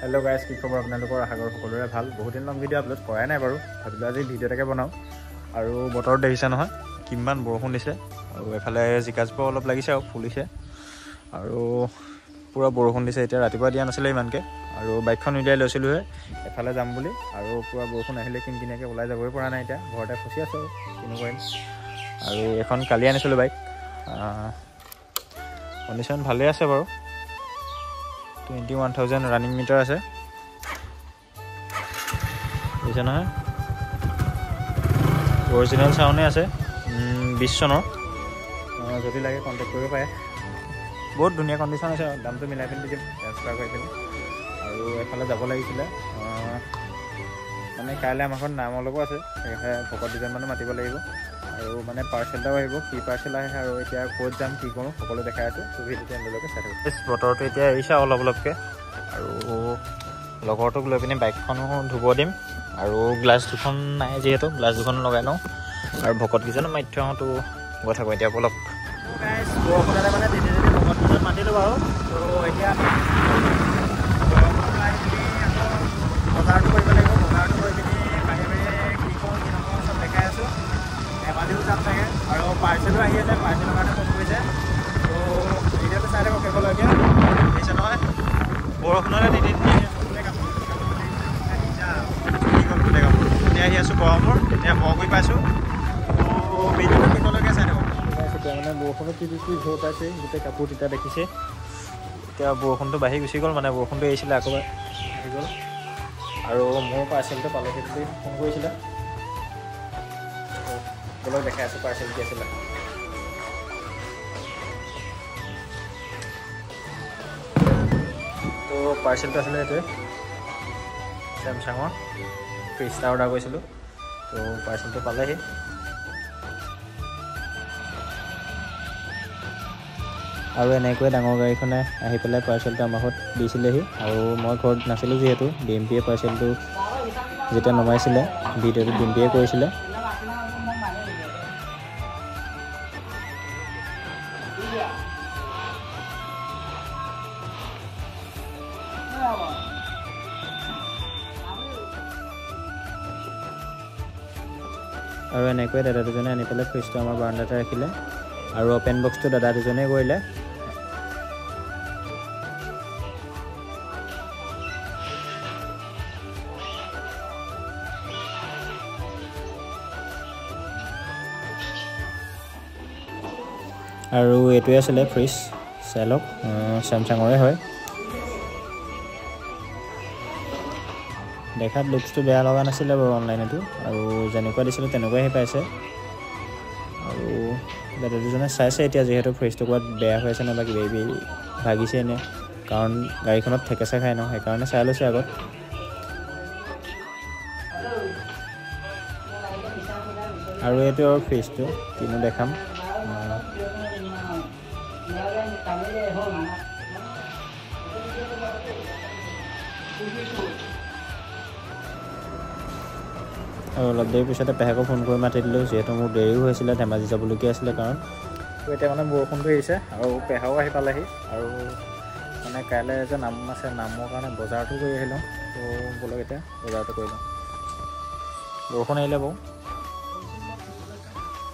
Hello' guys, কি খবৰ আপোনালোকৰ? আশা কৰোঁ সকলোৰে ভাল। বহুত দিন লং ভিডিঅ' আপলোড কৰাই নাই বাৰু, ভাবিলোঁ আজি ভিডিঅ' এটাকে বনাওঁ। আৰু বতৰত দেখিছে নহয় কিমান বৰষুণ দিছে, আৰু এফালে জিকাজোপা অলপ লাগিছে আৰু ফুলিছে, আৰু পূৰা বৰষুণ দিছে। এতিয়া ৰাতিপুৱা দিয়া নাছিলে ইমানকৈ, আৰু বাইকখন উলিয়াই লৈছিলোঁহে এফালে যাম বুলি, আৰু পূৰা বৰষুণ আহিলে কিনকিনীয়াকৈ ওলাই যাবই পৰা নাই। এতিয়া ঘৰতে ফচি আছোঁ আৰু কিনো কৰিম। আৰু এখন কালি আনিছিলোঁ বাইক, কণ্ডিশ্যন ভালেই আছে বাৰু। 21,000 ৰানিং মিটাৰ আছে, বুজিছে নহয়। অৰিজিনেল চাউণ্ডে আছে, 20 চনৰ। যদি লাগে কণ্টেক্ট কৰিব পাৰে। বহুত ধুনীয়া কণ্ডিশ্যন আছে, দামটো মিলাই পিনি দি দিম ট্ৰেন্সফাৰ কৰি পিনি। আৰু এফালে যাব লাগিছিলে, মানে কাইলৈ আমাৰ ঘৰত নাম অলপো আছে, সেয়েহে ভকত দুজনমানো মাতিব লাগিব। আৰু মানে পাৰ্চেল এটাও আহিব, কি পাৰ্চেল আহে আৰু এতিয়া ক'ত যাম কি কৰোঁ সকলো দেখাই আছোঁ। ত' ভিডিঅ'টো এণ্ডলৈকে চাই থাকক। বতৰটো এতিয়া এৰিছে অলপ অলপকৈ, আৰু লগৰটোক লৈ পিনি বাইকখনো ধুব দিম, আৰু গ্লাছ দুখন নাই যিহেতু গ্লাছ দুখন লগাই লওঁ, আৰু ভকতকেইজনো মাতি থৈ আহোঁ। তো গৈ থাকোঁ এতিয়া বলক। বৰষুণতে মানে তিতি তিতি ভকত দুজন মাতিলোঁ বাৰু। ত' এতিয়া বজাৰটো কৰিব লাগিব, বজাৰটো কৰি পিনি বাহিৰে বাহিৰে কি কৰোঁ কি নকৰোঁ চব দেখাই আছোঁ। ধেমাজিও যাম চাগে, আৰু পাৰ্চেলো আহি আছে, পাৰ্চেলৰ কাৰণে ফোন কৰিছে। ত' ভিডিঅ'টো চাই থাকক শেষলৈকে। দেখিছে নহয় বৰষুণতে তিতি তিতি গোটেই কাপোৰ কি গ'ল গোটেই কাপোৰ। এতিয়া আহি আছোঁ গৰমৰ, এতিয়া বৰগুৰি পাইছোঁ। ত' ভিডিঅ'টো শেষলৈকে চাই থাকক। এতিয়া মানে বৰষুণত তিতি তিতি ঘৰ পাইছে, গোটেই কাপোৰ তিতা দেখিছে। এতিয়া বৰষুণটো বাঢ়ি গুচি গ'ল, মানে বৰষুণটো এৰিছিলে আকৌ আহি গ'ল। আৰু মোৰ পাৰ্চেলটো পালেহি বুলি ফোন কৰিছিলে, বলক দেখাই আছোঁ পাৰ্চেল কি আছিলে। তো পাৰ্চেলটো আছিলে সেইটোৱে, চেমচাঙৰ ফ্ৰিজ এটা অৰ্ডাৰ কৰিছিলোঁ। তো পাৰ্চেলটো পালেহি। আৰু এনেকৈ ডাঙৰ গাড়ীখনে আহি পেলাই পাৰ্চেলটো আমাৰ ঘৰত দিছিলেহি। আৰু মই ঘৰত নাছিলোঁ যিহেতু, ডিম্পিয়ে পাৰ্চেলটো যেতিয়া নমাইছিলে ভিডিঅ'টো ডিম্পিয়ে কৰিছিলে। আৰু এনেকৈ দাদা দুজনে আনি পেলাই ফ্ৰিজটো আমাৰ বাৰাণ্ডাতে ৰাখিলে, আৰু অ'পেন বক্সটো দাদা দুজনে কৰিলে। আৰু এইটোৱে আছিলে ফ্ৰিজ, চাই লওক, চেমচাঙৰে হয়। দেখাত লুকছটো বেয়া লগা নাছিলে বাৰু অনলাইনতো, আৰু যেনেকুৱা দিছিলোঁ তেনেকুৱাই আহি পাইছে। আৰু দাদা দুজনে চাইছে এতিয়া যিহেতু ফ্ৰিজটো ক'ৰবাত বেয়া হৈ আছে নে বা কিবা কিবি ভাগিছে নে, কাৰণ গাড়ীখনত থেকেচা খায় ন, সেইকাৰণে চাই লৈছে আগত। আৰু এইটো আৰু ফ্ৰিজটো কিনো দেখাম। আৰু অলপ দেৰি পিছতে পেহাকো ফোন কৰি মাতি দিলোঁ, যিহেতু মোৰ দেৰিও হৈছিলে, ধেমাজি যাবলগীয়া আছিলে কাৰণ। এতিয়া মানে বৰষুণটো এৰিছে আৰু পেহাও আহি পালেহি। আৰু মানে কাইলৈ যে নাম আছে, নামৰ কাৰণে বজাৰটো কৰি আহিলোঁ। ত' ব'লক এতিয়া বজাৰটো কৰি লওঁ। বৰষুণ আহিলে বাৰু।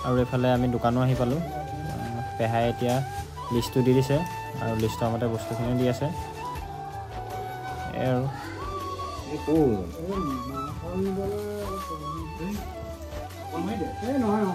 আৰু এইফালে আমি দোকানো আহি পালোঁ। পেহাই এতিয়া লিষ্টটো দি দিছে, আৰু লিষ্টৰ মতে বস্তুখিনিও দি আছে। এই আৰু নহয়।